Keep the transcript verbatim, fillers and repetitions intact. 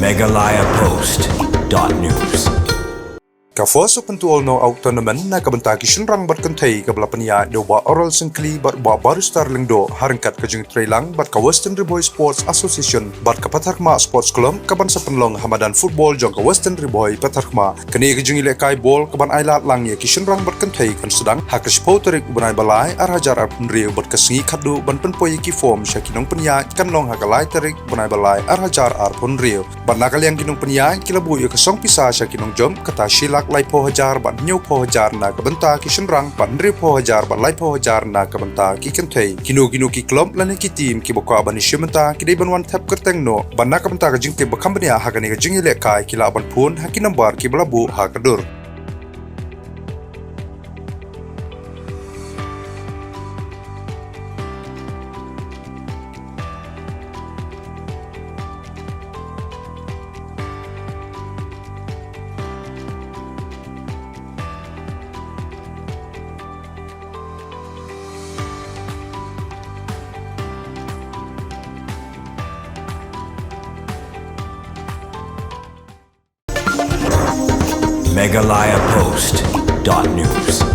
Meghalaya Post dot news. Ka Force Open to All Knockout Tournament na ka bynta ki shynrang bad kynthei kaba la pynïaid da u Bah Oral Syngkli bad u Bah Barrister Lyngdoh ha ryngkat ka jingtreilang bad ka Western Ri Bhoi Sports Association bad ka Patharkhmah Sports Club, kaban sa pynlong ha madan football jong ka Western Ri Bhoi Patharkhmah. Kane ka jingïalehkai ball kaban ailad lang ïa ki shynrang bad kynthei kan sdang ha ka shiphew tarik u bnai ba lai ar hajar arphew hynriew bad ka sngi khatduh ban pynpoi ïa ki form sha ki nongpynïaid kan long ha ka lai tarik u bnai ba lai ar hajar arphew hynriew. Bad na ka liang ki nongpynïaid ki la buh ïa ka song pisa sha ki nongjop, kata shi lak laiphew hajar bad hynñiewphew hajar na ka bynta ki shynrang bad hynriewphew hajar bad laiphew hajar na ka bynta ki kynthei. Kino kino ki club lane ki team kiba kwah ban ïashim bynta ki dei ban wan thep kyrteng noh. Bad na ka bynta ka jingtip ba kham bniah ha kane ka jingïalehkai ki lah ban phone ha ki number kiba la buh ha ka dur. Meghalaya Post dot news.